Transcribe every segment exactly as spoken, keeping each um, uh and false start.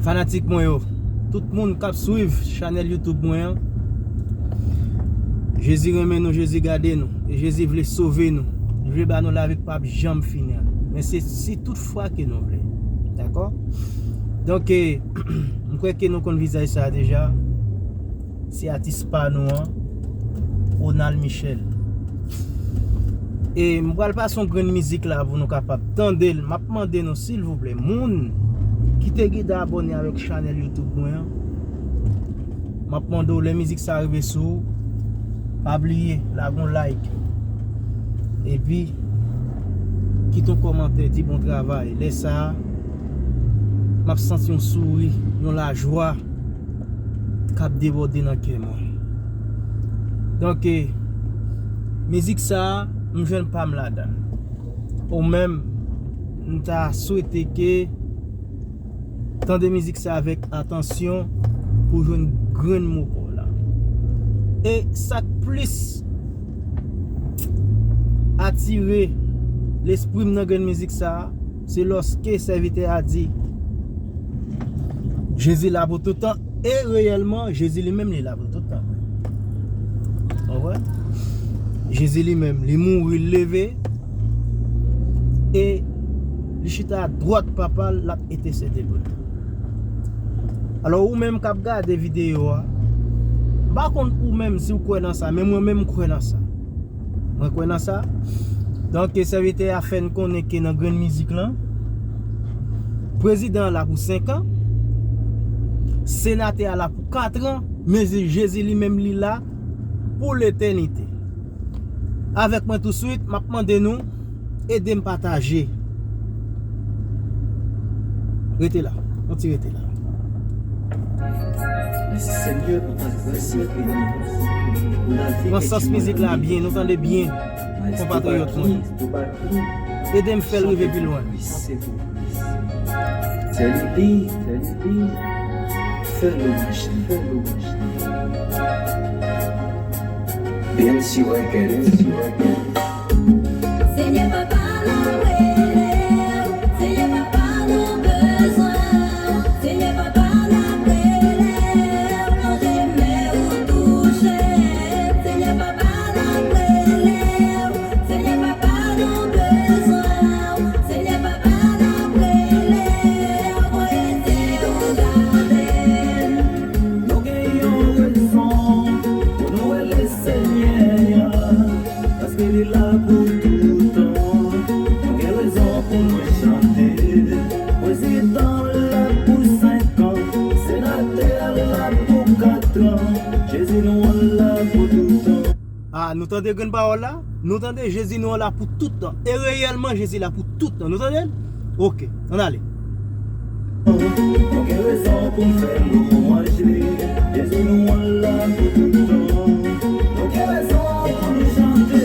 Fanatik mwen yo, tout moun k ap swiv chanèl YouTube mwen an, Jezi renmen nou, Jezi gade nou, e Jezi vle sove nou. Li vle ba nou lavi k p ap janm fini an. Men se si tout fwa ke nou vle. Dakò? Donk, eh, m kwè ke nou konn vizaj sa a deja. Se atis pa nou an, Ronald Michel. E m pral pase yon grenn mizik la pou nou kapab tande l. M ap mande nou, silvouplè, moun ki te gentan abòne avèk chanèl YouTube mwen an, m ap mande w, lè mizik sa rive sou ou, pa bliye, lage yon like. Epi, kite yon kòmantè, di bon travay. Lè sa a, m ap santi yon souri, yon lajwa k ap debòde nan kè mwen. Donk, eh, mizik sa a, m jwenn pa m ladan l. Ou menm, m ta swete ke tande mizik sa avèk atansyon pou jwenn grenn mo pa w la. E sa k plis atire lespri m nan grenn mizik sa a, se lòske sèvitè a di, Jezi la pou tout tan, e reyèlman, Jezi li menm li la pou tout tan. Ou konprann? Jezi li menm, li mouri, li leve, e li chita adwat Papa l, l ap entèsede pou nou. Alò, ou menm k ap gade videyo a, m pa konn ou menm si w kwè nan sa, men mwen menm m kwè nan sa. Mwen kwè nan sa. Donk, sèvitè a fè n konnen ke nan grenn mizik lan, prezidan an la pou senk an, senatè a la pou kat an, men Jezi li menm li la pou letènite. Avèk mwen touswit, m ap mande nou ede m pataje. Rete la. Kontinye rete la. Mèsi Senyè pou ta gras e beni. Pran sans mizik la byen, nou tande byen, konpatriyòt mwen. Ede m fè l rive pi lwen. Sèl li, sèl li, fè lwanj li, fè lwanj li. B M C Record, B M C Record. Senyè papa, n ap rele w. Senyè papa, nou bezwen w. Senyè papa, n ap rele w. Lonje men w touche. Senyè papa, n ap rele w. Senyè papa, nou bezwen w. Senyè papa, n ap rele w. Voye zye w gade n. Nou gen yon rezon pou nou rele Senyè a. Paske li la pou toutan. Nou gen rezon pou nou chante. Prezidan la pou senk an. Senatè la pou kat an. Jezi nou an la pou toutan. Ah, nou tande grenn pawòl la? Nou tande Jezi nou an la pou tout tan. E reyèlman, Jezi la pou tout tan. Nou tande l? Oke, ann ale. Nou gen rezon pou n fè lwanj li. Jezi nou an la pou tout tan. Nou gen rezon pou nou chante.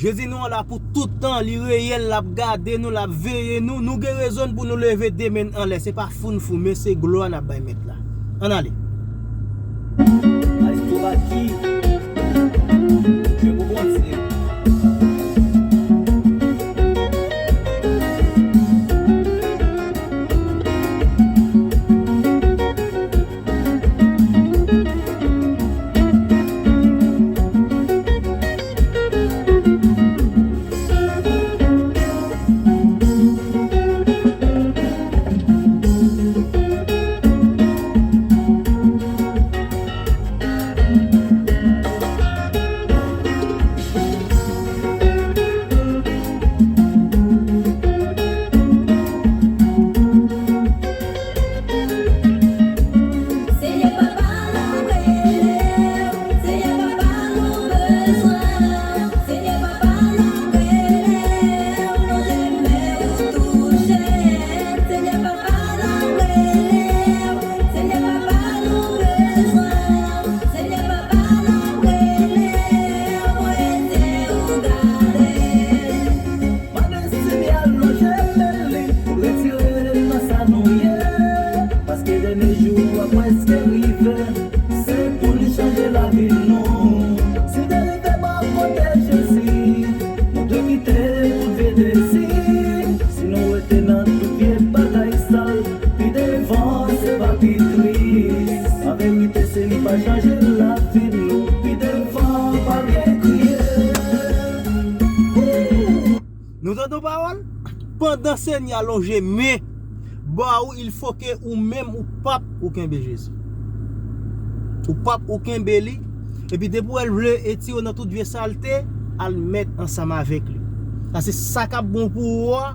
Jezi nou an la pou tout tan, li reyèl, l ap gade nou, l ap veye nou. Nou gen rezon pou nou leve de men n anlè. Se pa fou n fou, men se glwa n ap bay Mèt la. Ann ale. Maestro Baky, jwe pou Bondye. Pawòl, pandan Senyè a lonje men ba ou, il faut que ou menm ou p ap ou kenbe Jezi. Ou p ap ou kenbe li. Epi depi w wè l vle etire w nan tout vye salte, al mèt ansanm avèk li. Paske sa k ap bon pou ou a,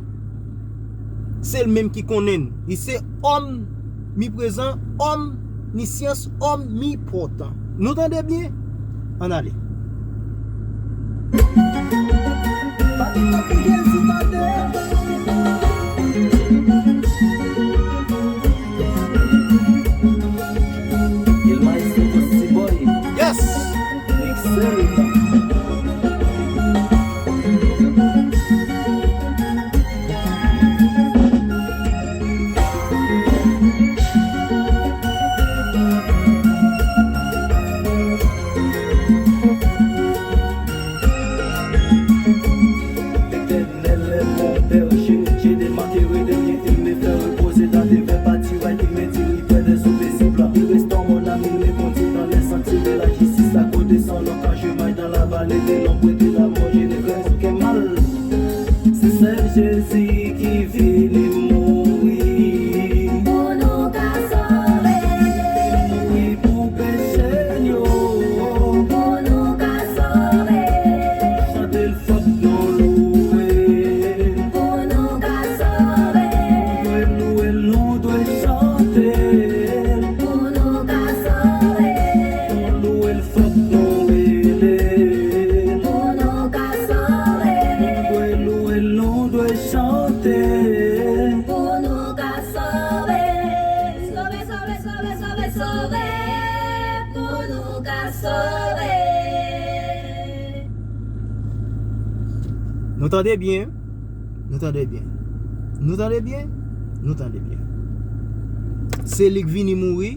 se l menm ki konnen l. Li se omniprezan, omnisyans, omnipòtan. Nou tande byen? Ann ale. El Maestro Dusty Boy. Yes! Excel. Éternel est mon berger, je ne manquerai de rien, il me fait reposer dans de verts pâturages, il me dirige près des eaux paisibles, il restaure mon âme, il me conduit dans les sentiers de la justice à cause de son nom. Quand je marche dans la vallée de l'ombre de la mort, je ne crains aucun mal. Se sèl Jezi ki vini mouri pou nou ka sove. Mouri pou peche n yo pou nou ka sove. Chante l fòk nou louwe l pou nou ka sove. Nou dwe louwe l, nou dwe chante l pou nou ka sove. Nou louwe l fòk nou rele l pou nou ka sove. Nou dwe louwe l, nou dwe chante l pou nou ka sove. Sove, sove, sove, sove, sove pou nou ka sove. Nou tande byen? Nou tande byen? Nou tande byen? Nou tande byen? Se li k vini mouri